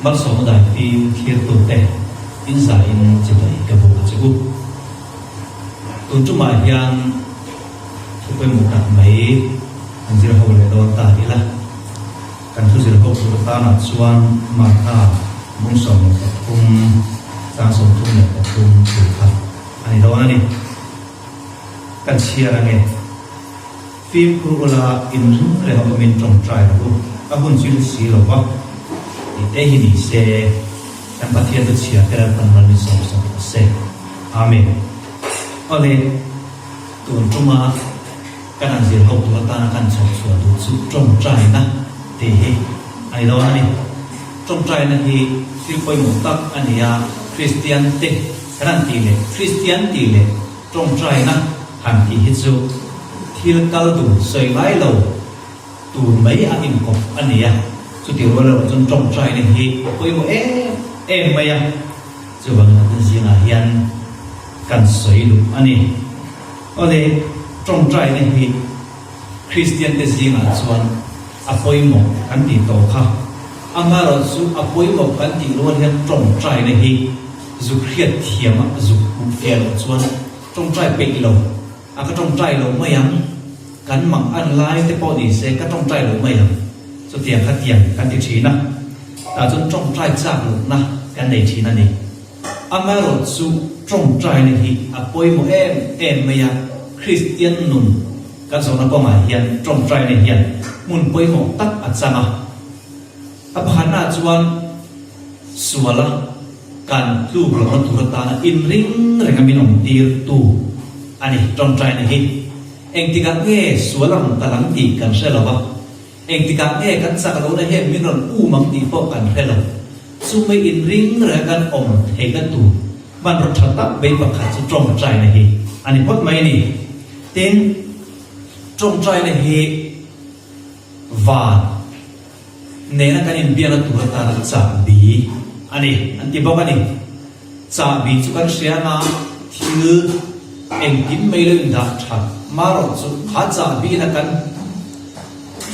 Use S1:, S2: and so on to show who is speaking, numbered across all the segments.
S1: Malsawmna dai fim thlirtute in zaiin chibai ka buk a che u. Tun tumah hian thu pawimawh tak mai an zir ho leh dawn ta ila. Kan thu zir ho tur atanah chuan Martha bung 13 chang 33 thu kha a ni dawn a ni. Kan chhiar ange. Fimkhur ula inring reng a awmin tawngtai rawh u, a hun chu i si lo va, tih te hi ni se, kan Pathian chu chhiar te lalpan mal min sawm sak rawh se. Amen. Awle, tun tuma kan han zir ho tur atana kan chhawp chhuah duh chu tawngtaina tih hi a ni dawn a ni. Tawngtaina hi thil pawimawh tak a ni a, Kristian te kan han tih leh Kristian tih leh Tawngtaina han tih hi chu thil kal dun sawi ngai lo tur mai a inkawp a ni a, chuti rual erawh chuan tawngtaina hi a pawimawh em em mai a, chuvangin a hun zingah hian kan sawi duh a ni. Awle, tawngtaina hi Kristiante zingah chuan a pawimawh kan tih tawh kha, amaherawhchu a pawimawh kan tih rual hian tawngtaina hi Zuk hriat thiam a zuk hmuh fiah loh chuan tawngtai peih lo a ka tawngtai lo mai ang, kan mang an lai te pawh ni se ka tawngtai lo mai ang, chutiang kha tiang kan ti thin a, tah chuan tawngtai chak lohna kan nei thin a ni. Amaherawhchu tawngtaina hi a pawimawh em em mai a, Kristian nun kan zawhna kawngah hian tawngtaina hian hmun pawimawh tak a chang a. A pakhatnaah chuan suala kan tluk lohna tur atana inring renga min awm tirtu a ni. Tawngtaina hi engtikah nge sual a rawn kal ang tih kan hre lo va, engtikah nge kan chak lohna hian min rawn um ang tih pawh kan hre lo. Chumi inring renga kan awm theihna tur hmanraw tha tak mai pakhat chu tawngtaina hi a ni phawt mai a ni. Tin, tawngtaina hi van nena kan inbiakna tur atana chahbi a ni an ti bawk a ni. Chahbi chu kan hria anga thil engkim mai lo indah that marawh chu kha chahbi ina kan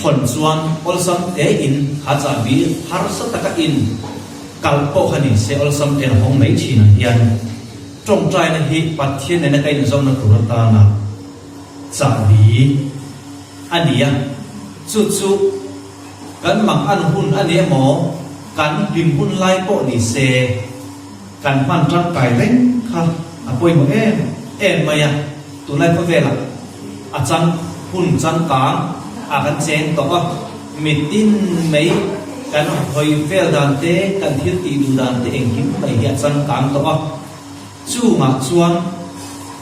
S1: hawn chuan awlsam te in kha chahbi harsa taka in kalh pawh kha ni se awlsam te in a hawng mai thin ang hian tawngtaina hi Pathian nena kan inzawmna tur atana chahbi a ni a, chu chu kan mang an hun a ni emaw, kan hlim hun lai pawh ni se, kan hman tangkai reng kha a pawimawh em em mai a, tunlai khawvelah a chang hun changkang a kan cheng tawh a, mitin mai kan hawi vel dan te, kan thil tih duh dan te engkim mai hi a changkang tawh a. Chungah chuan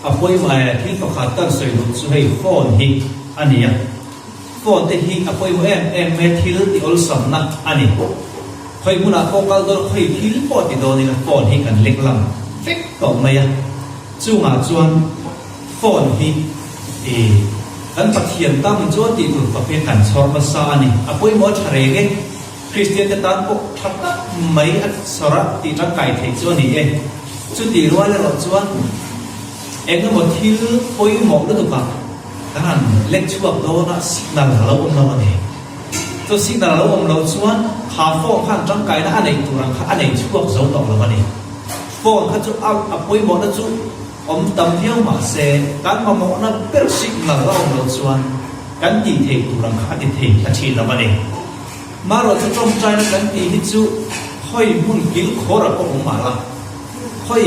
S1: a pawimawh e, thil pakhat kan sawi duh chu hei phone hi a ni a, phone te hi a pawimawh em em mai a, thil ti awlsamna a ni. Khawi hmunah pawh kal dawn, khawi thil pawh ti dawn ila phone hi kan lek lang vek tawh mai a, chungah chuan phone hi i kan Pathian tam chuan tih tur khawp hian kan chhawr hmasa a ni, a pawimawh a tha reng e. Kristian te tan pawh tha tak mai a sawr a tih tangkai theih chu a ni e. Chutih rual erawh chuan eng emaw thil pawimawh lutuk ah kan han lek chhuak dawn a, signal a lo awm lo a ni. Chu signal a lo awm lo chuan kha phone khan tangkaina a neih tur ang kha a nei chhuak zo tawh lo a ni. Phone kha chu a a pawimawhna chu awm tam viau mah se kan mamawhna ber signal a awm loh chuan kan tih theih tur ang kha a ti thei ta thin lo a ni. Marawh chu tawngtaina kan tih hi chu khawi hmun kil khawrah pawh awm mah la, khawi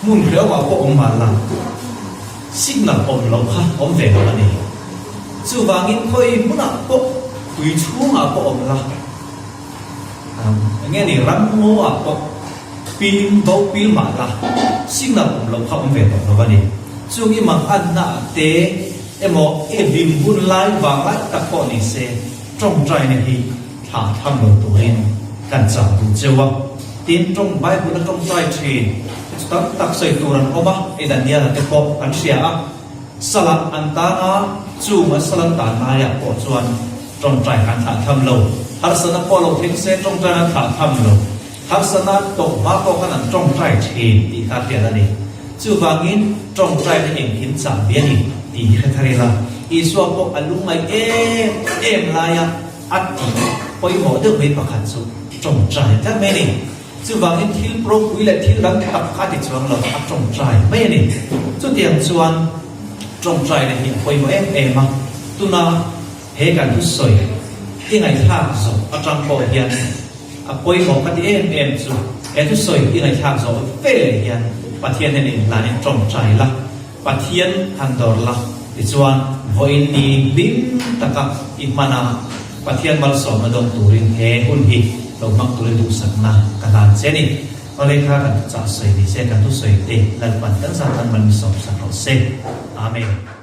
S1: hmun hrehawmah pawh awm mah la, signal awm loh kha awm ve lo a ni. Chuvangin khawi hmunah pawh tui chhungah pawh awm la, eng nge ni ram ngawah pawh pil bo pil mah la, signal awm loh kha awm ve tawh lo a ni. Chung i mang annaah te emaw i hlim hun lai vang lai tak pawh ni se, Tawngtaina hi thlah tham lo turin kan chah duh cheu a, tin tawng Bible a tawngtai thin chu tam tak sawi tur an awm a, hei Daniela te pawh kan hria a, salah an tan a, chung an sal an tan laiah pawh chuan tawngtai an thlah tham lo, harsatna pawh lo thleng se tawngtaina an thlah tham lo, harsatna an tawh hma pawh khan an tawngtai thin tih kha hriat a ni. Chuvangin tawngtaina engkim chah ve a ni tih hi hre thar ila, Isua pawh a lungngaih em em laia. A tih pawimawh deuh mai pakhat chu tawngtai tlat mai a ni. Chuvangin thil ropui leh thil dang tak kha a ti chuang lo, a tawngtai mai a ni. Chutiang chuan tawngtaina hi a pawimawh em em a, tuna he kan thusawi i ngaihthlak zawh atang pawh hian a pawimawh ka ti em em chu he thusawi i ngaihthlak zawh veleh hian Pathian nen inhlanin tawngtai la. Pathian han dawr la, tichuan vawiin ni hlim taka i hman a, Pathian malsawmna dawng turin he hun hi lo hmang turin duhsakna ka hlan che a ni. Awle kha kan thuchah sawi ni se, kan thusawi te Lalpan kan zat tan mal mi sawmsak rawh se. Amen.